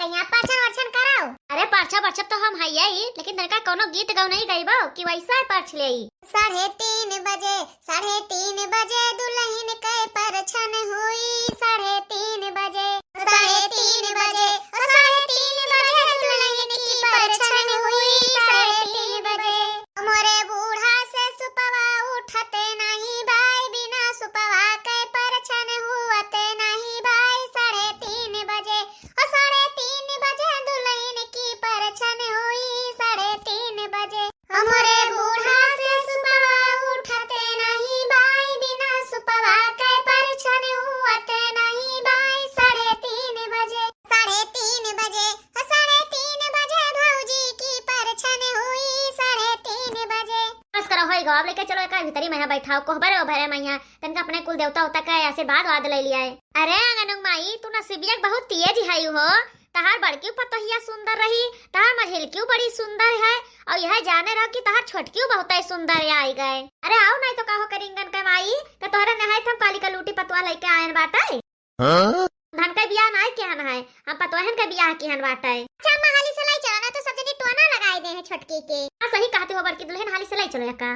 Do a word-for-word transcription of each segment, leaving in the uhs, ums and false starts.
यहाँ परछन वरछन कराओ। अरे परछब वरछब तो हम हइये ही, लेकिन तनिका कौनो गीत गौनई गइबो कि वैसा परछ लेई। साढ़े तीन बजे, साढ़े तीन बजे दुलहिन के परछन हुई, साढ़े तीन बजे, साढ़े तीन बजे, ओ साढ़े तीन बजे दुलहिन की परछन हुई, साढ़े तीन बजे। मोरे बूढ़ा से सुपवा उठते नहीं बाई, बिना सुपवा के परछन हुअते नहीं बाई, साढ़े तीन बजे, ओ साढ़े तीन बजे दुलहिन की परछन हुई, साढ़े तीन बजे। हमरे बूढ़ा से सुपवा उठते नहीं बाई, बिना सुपवा के परछन हुअते नहीं बाई, साढ़े तीन बजे, साढ़े तीन बजे, ओ साढ़े तीन बजे भौजी की परछन हुई, साढ़े तीन बजे। बस करो, होई गवा, अब लेके चलो एका भीतरी में यहाँ बैठाओ, कोहबरे ओहबरे में यहाँ, तनिका अपने कुल देवता उवता का आशीर्वाद वाद ले लिया है। अरे अंगनू माई, तू नसीबिया के बहुत तेज है हो, तहार बड़की पतोहिया सुंदर रही, तहार मझिलकी बड़ी सुंदर है, और यह जाने रहो कि तहार छोटकी बहुत ही सुंदर आई गए। अरे आओ नहीं तो का हो करिंगन के माई, तो तोहरे नहाए हम काली का लूटी पतवा लेके आयन बाटे। हाँ? धन का बियाह नाई किहन है, हम पतोहन का बियाह किहन बाटे। अच्छा अम्मा, हाली से लाई चलो, ना तो सब जनी टोना लगाए दे हैं छोटकी के। हाँ, सही कहती हो बड़की दुलहिन, हाली से लाई चलो यक्का।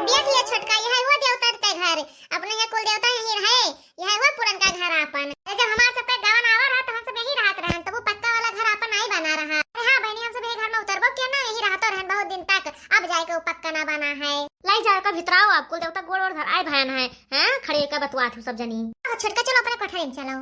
देख लिया छोटका, यह हुआ देवता के घर, अपने यहाँ कुल देवता यही रहे, यह हुआ पुरनका घर आपन। ए, जब हमार सबका गवन आवा रहा तो हम सब यही रहत रहन, तब वो पक्का वाला घर आपन नहीं बना रहा। अरे हाँ बहनी, हम सब यही घर में उतरबो के ना, यही रहतो रहन बहुत दिन तक, अब जाए के वो पक्का ना बना है। लाई जाए का भीतराओ, अब कुल देवता गोड़ ओड़ धर आए भयन है, हैं? खड़े का बतुआ थू सब जनी। आओ छोटका, चलो अपने कोठरी में चलो।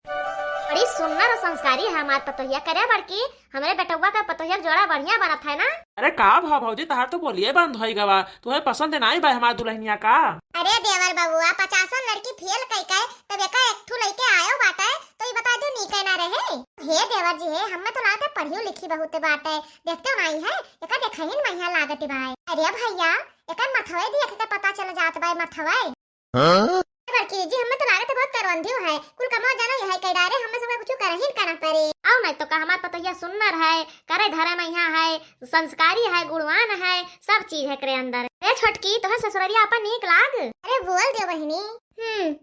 बड़ी सुंदर और संस्कारी है हमार पतोहिया। करे बड़की, हमरे बेटउआ का पतोहिया के जोड़ा बढ़िया बनत है ना? अरे का भा भौजी, तहार तो बोलिए बंद होई गवा, तुहे पसंद नाई बा हमार दुलहिनिया का? अरे देवर बबुआ, पचासन लड़की फेल कई के तब एका एक ठू लइके आयो बाटे, तो ई बता दो नीके ना रहे। हे देवर जी हे, हमें तो लागत है पढ़ियो लिखी बहुत बाटे, देखते नाई है, एका देखहिन महिया लागत बाय। अरे भैया, एका मथवे देख के पता चल जात बाय मथवे। हाँ? बड़की जी, हमें तो लागत है बहुत करवंधियो है, कुल कमवा जाना यह कह डारे, हमें सबका कुछ करहिन करना पड़े। आओ नहीं तो का, हमार पतोहिया सुन्नर है, करे धरे महिया है, संस्कारी है, गुणवान है, सब चीज है करे अंदर। ए छोटकी, तोहर ससुररिया आपन नीक लाग? अरे बोल दियो बहिनी। हम्म,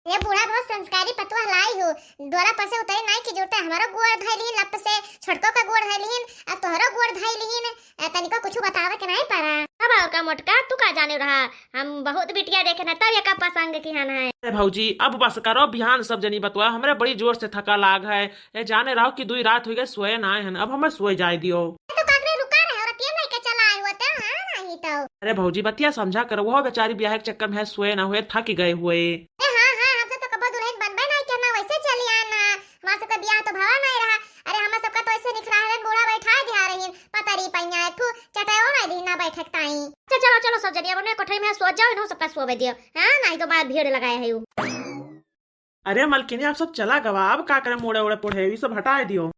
ये बूढ़ा बहुत संस्कारी पतोह लाई हो, द्वारा पर से उतरे नाई की जरूरत है, हमारो गोड़ धइलिन लप से, छोटको का गोड़ धइलिन, आ तोहरो गोड़ धइलिन, आ तनिको कुछ बतावे के नाई पड़ा। अब और का मोटका, तू का जाने रहा, हम बहुत बिटिया देखे ना, तब एका पसंद किहन है। अरे भौजी, अब बस करो, बिहान सब जनी बतवा, हमरे बड़ी जोर से थका लाग है, ए जाने रहो कि दुई रात हुई गए सोए ना हन, अब हमें सोए जाए दियो। ए तो काकरे रुका रहे, और रतिया में के चला आए हुआ तो, हाँ नहीं तो। अरे भौजी, बतिया समझा करो, वो बेचारी ब्याह के चक्कर में है, सोए ना हुए, थक गए हुए। ए हाँ हाँ, हम सब तो कबो दुलहिन बनबे नहीं करना, वैसे चली आना, हमार सबका ब्याह तो भवा नहीं रहा। अरे हमार सबका तो ऐसे निखरा हलन बूढ़ा बैठा दिया रहीन, पतरी पैया एक ठू चटाइयो नहीं दी ना बैठक ताई। अच्छा चलो चलो सब जनी अपने कोठरी में सोच जाओ, इन्हों सबका सोवे दियो, हाँ नहीं तो बाहर भीड़ लगाए है यू। अरे मलकिनी, आप सब चला गवा, अब का करे, मोड़े ओड़े पोढ़े, ई सब हटाए दियो।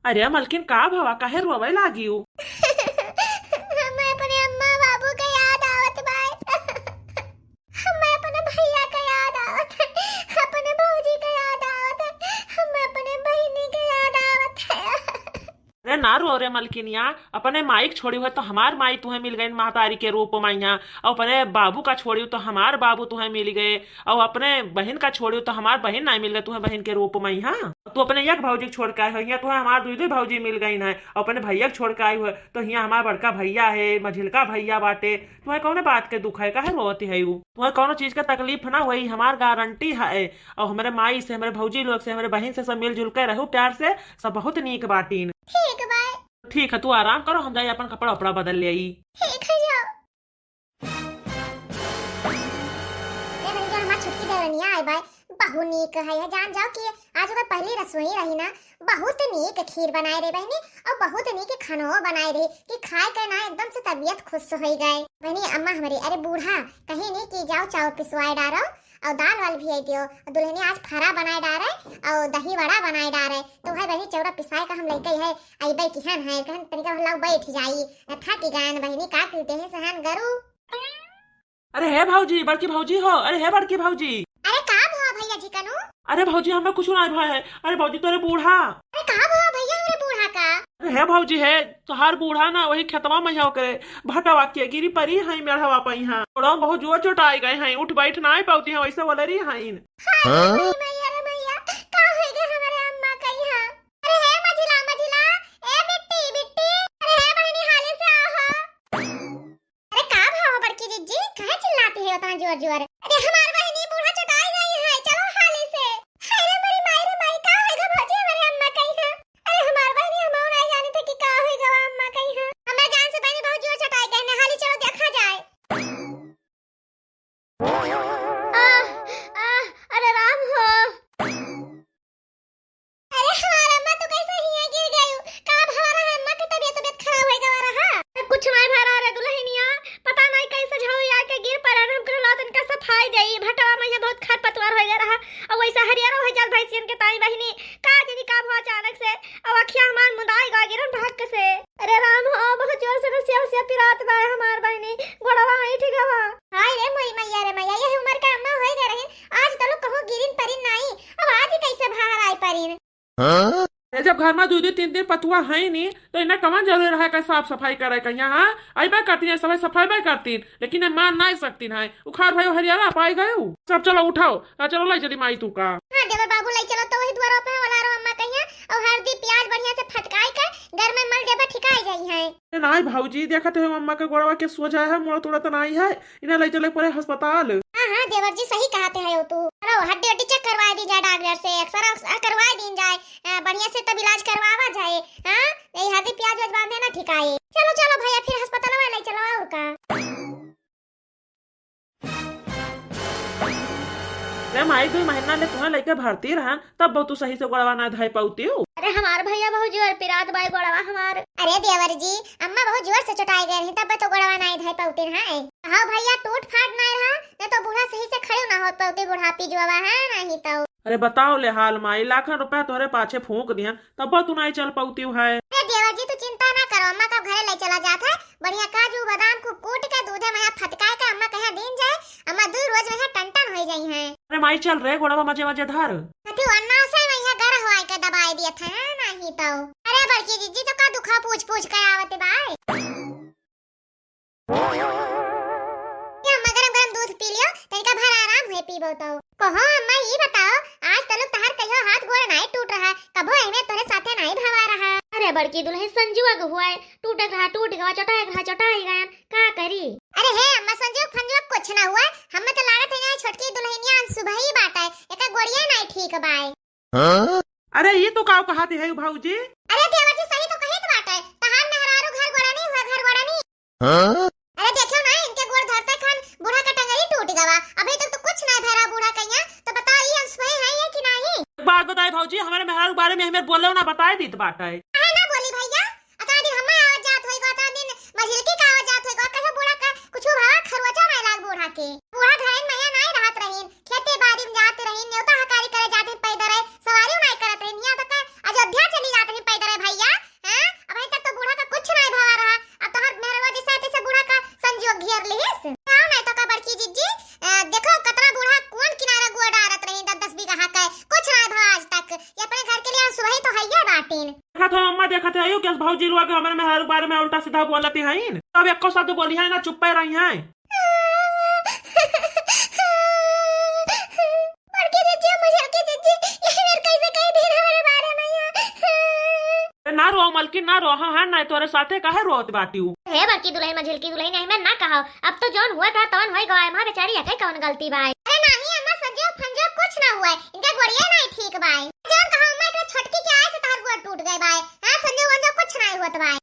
अरे मलकिन, का भवा, काहे रोवे लागियो? हमें अपने अम्मा बाबू के याद आवत बाय। हमें अपने भैया के याद आवत है, अपने भौजी के याद आवत है, हमें अपने बहिनी के याद आवत है। अरे ना रो रे मलकिनिया, अपने माई के छोड़ी हुए तो हमार माई तुहे मिल गई महतारी के रूप में यहाँ, और अपने बाबू का छोड़ी तो हमार बाबू तुहे मिल गए, और अपने बहिन का छोड़ी तो हमार बहिन नहीं मिल गए तुहे बहिन के रूप में यहाँ। तू अपने एक भौजी के छोड़ के आए हो, यहाँ तुहे हमार दुई दुई भौजी मिल गई है, और अपने भैया के छोड़ के आई हुए तो यहाँ हमार बड़का भैया है, मझिलका भैया बाटे। तुहे कौन बात के दुख है, काहे रोवती है यू? तुहे कौनो चीज के तकलीफ ना होई, हमार गारंटी है। और हमरे माई से, हमरे भौजी लोग से, हमरे बहिन से सब मिलजुल के रहू प्यार से, सब बहुत नीक बाटीन। ठीक बा। ठीक है, तू आराम करो, हम जाई अपन कपड़ा उपड़ा बदल ले आई। ठीक है, जाओ। ए भैया, हमार छोटकी देवरनिया आई बाय, बहु नीक है, है जान जाओ कि आज ओकर पहली रसोई रही ना, बहुत नीक खीर बनाए रे बहिनी, और बहुत नीक खानो बनाए रे कि खाए के ना एकदम से तबीयत खुश हो गए। बहिनी अम्मा हमारी, अरे बूढ़ा, कहीं नहीं कि जाओ चाउर पिसवाए डारो, और दाल वाल भी आई दियो, और दुलहनी आज फरा बनाए डारे, और दही वड़ा बनाए डारे, तो है बहिनी चौरा पिसाए का हम लेके है, अइबे किहन है, कहन तनिका भर लाओ बैठ जाई, थक गए बहिनी, का करते हैं सहन गरू। अरे हे भौजी, बड़की भौजी हो, अरे हे बड़की भौजी। अरे का भवा भैया जी कनु? अरे भौजी, हमें कुछ ना भवा है। अरे भौजी, तोरे बूढ़ा। अरे का भवा भैया, अरे बूढ़ा का? अरे हे भौजी, हे तोहार बूढ़ा ना वही खेतवा में है, ओकरे भटवा के गिरी परी है मेढ़वा पइहाँ। गोड़वा बहुत जोर चोटाई गए हैं, उठ बैठ नाई पावती हैं, वैसे वलरी हैं। हाय रे मैया, रे मैया, का होई गए हमरे अम्मा कइहाँ? अरे हे मझिला, मझिला, ए बिट्टी, बिट्टी, अरे हे बहिनी, हाली से आहो। अरे का भवा बड़की जिज्जी, काहे चिल्लाती है उतना जोर जोर? अरे हमार बहिनी, बूढ़ा चोटाई गई है, चलो हाली से। हाय रे मोरी माई रे माई, का होई गए भौजी हमरे अम्मा कइहाँ? अरे हमार बहिनी, हमहू नाई जानी थे कि का होई गवा अम्मा कइहाँ। हमरे जान से बहिनी बहुत जोर चोटाई गए हैं, हाली चलो देखा जाए। आह, आह, अरे राम हो। अरे हमार अम्मा, तू कैसे हियाँ गिर गयू? का भवा रहा, अम्मा के तबियत, तबियत खराब होई गवा रहा? कुछ नाई भवा रहा रे दुलहिनिया, पता नाई कैसे झौरी आके गिर पड़न। हम कहला तनका सफाई देई, भटवा में यहाँ बहुत खर पतवार होई गवा रहा, और वैसा हरियर हो जाल भैंसियन के ताई बहिनी। का जानी का भवा अचानक से, अब अखिया हमार मुदाई गवा गिरन भड़क से। अरे राम हो, बहुत जोर से रसिया उसिया पिरात बा हमार बहिनी, गोड़वा ऐंठ गवा। हाय रे मोरी मैया रे मैया, यह उम्र का अम्मा होई गए रही, आज तलक कहूँ गिरिन परिन नाई, अब आज ही कैसे बाहर आई परिन? हाँ? ए, जब घर में दुई दुई तीन तीन पतुआ है नी, तो इन्हें कवन जरूरी रहा कि साफ सफाई करे के यहाँ, हाँ? अइबे करतीन, सफाई, सफाई बे करतीन, लेकिन ये मान नाई सकतीन है। उखाड़ भाई हरियाला पाई गए। सब चलो उठाओ, आ चलो लाई चली माई तू का। हाँ देवर बाबू, लाई चलो तो वही दुआरा पे वाला रो अम्मा कइहाँ, और हल्दी प्याज बढ़िया से फटकाई के घर में मल देबे, ठिकाई जाई है। ए नाई भौजी, देखत हो अम्मा के गोड़वा के सोजा है, मोड़ तोड़ा तो नाई है, इन्हें लै चले पड़े अस्पताल। हाँ, हाँ, देवर जी, सही कहत है तू। चलो, हड्डी, हड्डी check करवा दी जाए डॉक्टर से, X-ray, X-ray करवा दी जाए, अ, बढ़िया से तब इलाज करवावा जाए। हाँ, यही हड्डी प्याज वाज बांधे ना ठिकाए। चलो, चलो भैया, फिर अस्पताल में लै चलो, और का। ए माई, दुई महीना ले तुहें लइके भरती रहन, तब बहुत तू सही से गोड़वा ना धइ पउतिउ। अरे हमार भैया भौजी और पिरात बाई गोड़वा हमार। अरे देवर जी, अम्मा बहुत जोर से चोटाई गए रही, तब तो गोड़वा नाई धइ पउतिन है। हाँ भैया, टूट फाट नाई रहा, नहीं तो बूढ़ा सही से खड़े ना हो पउते, बुढ़ापी जो आवा है नहीं तो। अरे बताओ ले हाल माई, लाखन रुपया तोहरे पाछे फूंक दिहन, तब तू नाई चल पउतिउ है। अरे देवर जी, तू चिंता ना करो, अम्मा का घरे लै चला जात है, बढ़िया काजू बादाम खूब कूट के दूधे में यहाँ फटकाए के अम्मा कहाँ दीन जाए, अम्मा दुई रोज में यहाँ टन टन होई जाई हैं। अरे माई चल रे, गोड़वा मजे मजे धर। कथी अन्ना से में यहाँ गर हवाई के दबाई दिया था, हाँ, नहीं तो। अरे बड़की जीजी तो का दुखा पूछ पूछ के आवत बाई। ये अम्मा गरम गरम दूध पी लियो, तनिका भर आराम हुए पीबो तो। कहो अम्मा, ई बताओ, आज तलक तहार कहियो हाथ गोड़ नाई टूट रहा, कभो एहमे तोरे साथे नाई भवा रहा। अरे बड़की दुलही, संजुआ के हुआ है, टूटे के रहा टूट गवा, चोटाए के रहा चोटाई गयन, का करी? अरे हे अम्मा, संजुआ फंजुआ कुछ ना हुआ, हमें तो लागत है यहाँ छोटकी दुलहिनिया अनसुभई बाटे, एका गोड़िया नाई ठीक बाय। हाँ? अरे ई तो काव कहत है भौजी? अरे देवर जी सही तो कहित बाटे, तहार मेहरारू घर गोड़नी हुआ, घर गोड़नी। हाँ? अरे देखो ना, इनके गोड़ धरते खान बूढ़ा का टंगरी टूट गवा। अभी तक तो कुछ ना धरा बूढ़ा कहिया, तो बताओ, ई अनसुई है या कि नाही? एक बात बताई भौजी, हमारे मेहरारू के बारे में हमें बोले ना बताए दीत बाटे। काहे ना बोली भैया? अतना दिन हमें आवत जात होई गो, अतना दिन मझिलकी का आवत जात होई गो, कहियो बूढ़ा का कुछ भवा खरुआचा ना लाग बूढ़ा के। बूढ़ा घरे में यहाँ नाही रहत रहीन, खेते बाड़ी में जात रहीन, नेवता हकारी करे जात रहीन पैदर, सवारी नाही करत रहीन, यहाँ तक अयोध्या चली जात रहीन पैदर भैया। हाँ? अबहीं तक तो बूढ़ा का कुछ नाही भवा रहा, अब तोहर मेहरवा जैसे आते से बूढ़ा का संजोग घेर लिहिस। आओ नाही तो का बड़की जिज्जी, अ, देखो कतना बूढ़ा कौन किनारा गोड़ डारत रही दस दस बीघा के, कुछ नाही भवा आज तक। ये अपने घर के लिए सुबह ही तो है ये बाटिन। देखत हो अम्मा, देखत है यू कैसे भौजी लोग हमारे मेहरारू के बारे में उल्टा सीधा बोलती हैं। तब एको शब्द बोली है ना, चुप्पे रही हैं। बड़की जिज्जी, मझलकी जिज्जी, यही बेर कैसे कही दिन हमारे बारे में यहाँ। ए, ना रो मलकिन, ना रो, हम हैं ना तोरे साथे, काहे रोत बाटिउ? हे बड़की दुलही, मझलकी दुलही, नहीं मैं ना कहा, अब तो जौन हुआ था तौन होई गवा, माँ बेचारी यके कौन गलती बाय? अरे नाही अम्मा, संजोग फंजोग कुछ ना हुआ, इनका गोड़िया नाही ठीक बाय। जौन कहा अम्मा, एकरा छोटकी के आए से तहर गोड़ टूट गए बाय। हाँ, संजोग वंजोग कुछ नाही होत बाय।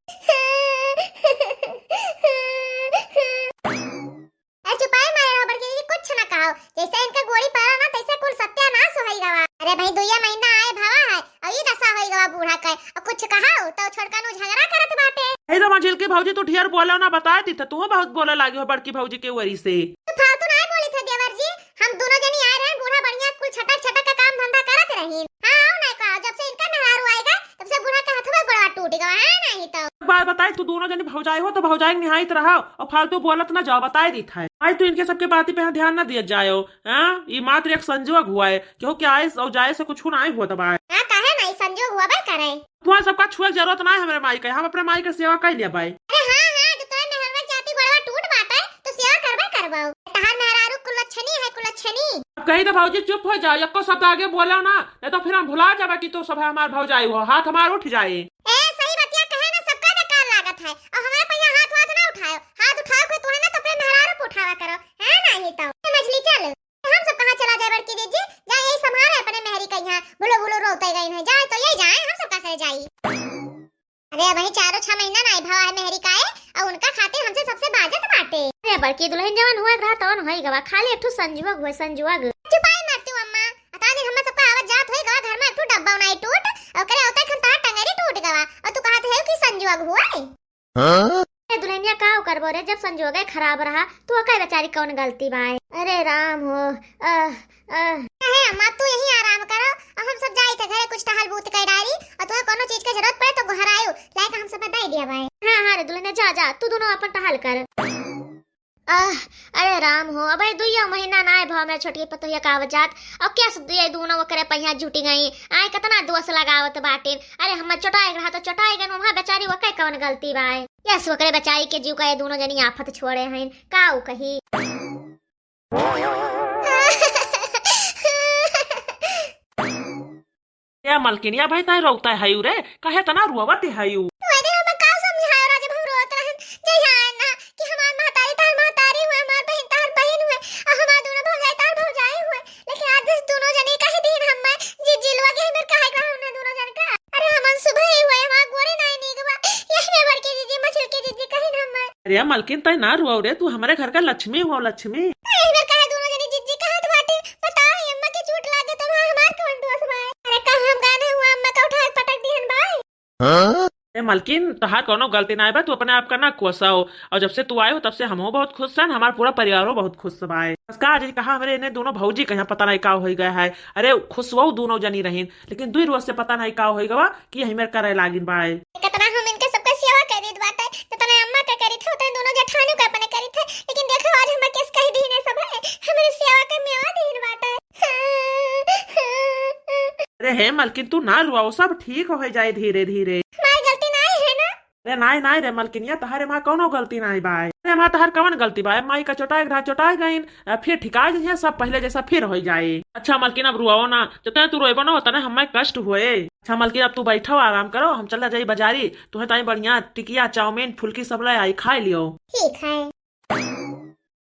अरे चुपाई मारे रहो बड़की दीदी, कुछ ना कहो। जैसे इनके गोड़ी पड़ा ना, तैसे कुल सत्यानाश होई गवा। अरे भाई, दुइया महीना आए भवा है, और ई दशा होई गवा बूढ़ा के। और कुछ कहा हो, तो छोटका नु झगड़ा करत बाटे। हे रे मझिलकी भौजी, तू ढेर बोलो ना, बताए दी तो तू बहुत बोले लागी हो बड़की भौजी के वरी से। तू फालतू ना बोली थे देवर जी, हम दोनों जनी आए रहे, बूढ़ा बढ़िया कुल छटक छटक का काम धंधा करत रही। हाँ, आओ ना कहा, जब से इनका मेहरारू आएगा, तब से बूढ़ा के हथवा गोड़वा टूट गवा है, नहीं तो। एक बात बताई, तू दोनों जनी भौजाई हो तो भौजाई निहाइत रहो और फालतू बोलत ना जाओ, बताए दी था। भाई, तू इनके सबके बाती पे यहाँ ध्यान ना दिया जायो। हाँ, ई मात्र एक संजोग हुआ है, केहू के आए और जाए से कुछ ना होत बा। हाँ, काहे ना, ई संजोग हुआ बा करे। तुम्हारे सबका छुए के जरूरत ना है हमरे माई के, हम अपने माई के सेवा कर लिया भाई। अरे हाँ, हाँ, जब तोरे मेहरवा जाति गोड़वा टूट बाटे, तो सेवा करबे करबो। तहार मेहरारू कुलच्छनी है, कुलच्छनी। अब कही तो भौजी चुप हो जाओ, एको शब्द आगे बोलो ना, नहीं तो फिर हम भुला जाबे कि तू सब है हमार भौजाई हो, हाथ हमार उठ जाए। ए, सही बतिया कहे ना, सबका बेकार लागत है। और हमारे पहिया हाथ वाथ ना उठायो, हाथ उठायो कोई तो है ना, तो अपने मेहरारू पे उठावा करो, है ना? ये तो समझ ली, चल। हम सब कहाँ चला जाए बड़की दीदी, जा यही संभाले अपने मेहरी का यहाँ, भुलो भुलो रोते गई है, जाए तो यही जाए, हम सब कहाँ से जाई। अरे, अबही चारो छह महीना नाई भवा है मेहरी का है, और उनका खातिर हमसे सबसे बाजत बाटे। अरे, बड़की दुल्हन जवन हुआ रहा तवन होई गवा, खाली एक ठो संजुअग हुए, संजुअग। चुपाई मरती हूँ अम्मा, अता दिन हम सबका आवत जात होई गवा, घर में एक ठो डब्बा नाई टूट, ओकरे होते हम तार टंगरी टूट गवा, और तू कहत है कि संजुअग हुआ है। हाँ? ए दुल्हनिया, का करबो रे, जब संजोगे खराब रहा तो ओकर बेचारी कौन गलती बाय? अरे राम हो, अह, अह। अहे अम्मा, तू यहीं आराम करो, अब हम सब जाई थे घरे, कुछ टहल बूत कर डारी, और तुम्हें कोनो चीज के जरूरत पड़े तो गोहरायो, लाइक हम सब दे दिया बाय। हाँ, हाँ रे दुल्हनिया, जा, जा, तू दोनों अपन टहल कर। आह, अरे राम हो, अब ये दुइया महीना ना आए भाव मेरे छोटकी पतोहिया का आवत जात, और क्या सब दुइया दोनों ओकरे पहिया जुटी गई, आए कितना दोष लगावत बाटिन। अरे हम चोटाए रहा तो चोटाए गन, वहाँ बेचारी ओके कौन गलती बाय? यस, ओकरे बेचारी के जीव का ये दोनों जनी आफत छोड़े हैं, का उ कही? ए मलकिनिया भाई, ताई रोवत है रे, काहे तना रोवत है? अरे हम का समझायो राजा, हम रोत रहन, जय जान ना कि हमार महतारी तार महतारी हुए, हमार बहिन तार बहिन हुए, और हमार दोनों भौजाई तार भौजाई हुए, लेकिन आज बस दोनों जने कह दीन हमें, जिज्जी लोग हमें काहे का हमने दोनों जन का? अरे हमन सुबह ही हुए, हमार गोड़े नाई नीक बा, यही में बड़की जिज्जी, मझिलकी जिज्जी कहिन हमें। अरे मलकिन, ताई ना रोवा रे, तू हमारे घर का लक्ष्मी हो, लक्ष्मी। अरे इधर काहे दोनों जने जिज्जी कहत बाटे? बताओ, ये अम्मा के चोट लागे तो वहाँ हमार कौन दोष बा? अरे का हम गाने हुआ अम्मा का उठा के पटक दिहन भाई? हाँ? अरे मलकिन, तहार कौनो गलती ना बा, तू अपने आप का ना कोसाओ। और जब से तू आए हो तब से हमहू बहुत खुश हन, हमार पूरा परिवारो बहुत खुश बा। बस का जी कहा, हमरे इन्हें दोनों भौजी के यहाँ पता नहीं का हो गया है। अरे खुश वो दोनों जनी रहीन, लेकिन दुई रोज से पता नहीं का हो गवा कि यही मेरे करे लागिन बाय। कितना हम इनके सबके सेवा करी बाटे, जितना अम्मा के करी थे, उतने दोनों जेठानी के अपने करी थे, लेकिन देखो आज हम केस कह दीने सब है, हमारे सेवा के मेवा दीन बाटे। अरे हे मलकिन, तू ना रुआओ, सब ठीक हो जाए धीरे धीरे। हमारी गलती नहीं है ना? अरे नाई, नाई रे मलकिनिया, तहारे माँ कौनो गलती नाई बाय। अरे माँ, तहार कवन गलती बाय? माई का चोटाए रहा, चोटाए गईन, आ, फिर ठिकाए जइहे, सब पहले जैसा फिर हो जाए। अच्छा मलकिन, अब रुआओ ना, जितने तू रोएबो ना, उतने हमें कष्ट हुए। अच्छा मलकिन, अब तू बैठो, आराम करो, हम चला जाई बाजारी, तुहे ताई बढ़िया टिकिया, चाउमीन, फुल्की सब ले आई, खाए लियो। ठीक है।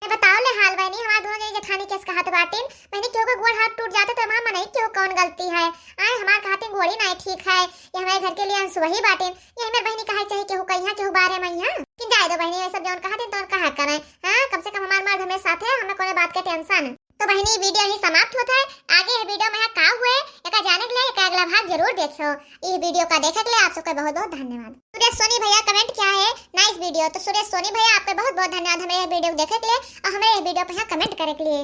ये बताओ ले हाल बहनी, हमार दोनों जनी जेठानी केस कहत बाटिन, बहनी केहू का गोड़ हाथ टूट जाते तो हमार मनई केहू कौन गलती है? आए हमार कहते गोड़ी नाई ठीक है, ये हमारे घर के लिए अनसुवही बाटिन, ये हमार बहनी कहे चाहे केहू कहिया केहू बारे में यहाँ। लेकिन जाए दो बहनी, ये सब जौन कहते तौन कहा करें। हाँ, कम से कम हमार मर्द हमें साथ है, हमें कोनो बात के टेंशन। तो बहनी, वीडियो यहीं समाप्त होता है। आगे ये वीडियो में यहाँ का हुए, एका जाने के लिए एका अगला भाग जरूर देखियो। ये वीडियो का देखे के लिए आप सबका बहुत बहुत धन्यवाद। सुरेश सोनी भैया कमेंट किया है, नाइस वीडियो। तो सुरेश सोनी भैया, आपका बहुत बहुत धन्यवाद हमें यह वीडियो देखे के लिए और हमें यह वीडियो पे यहाँ कमेंट करे के लिए।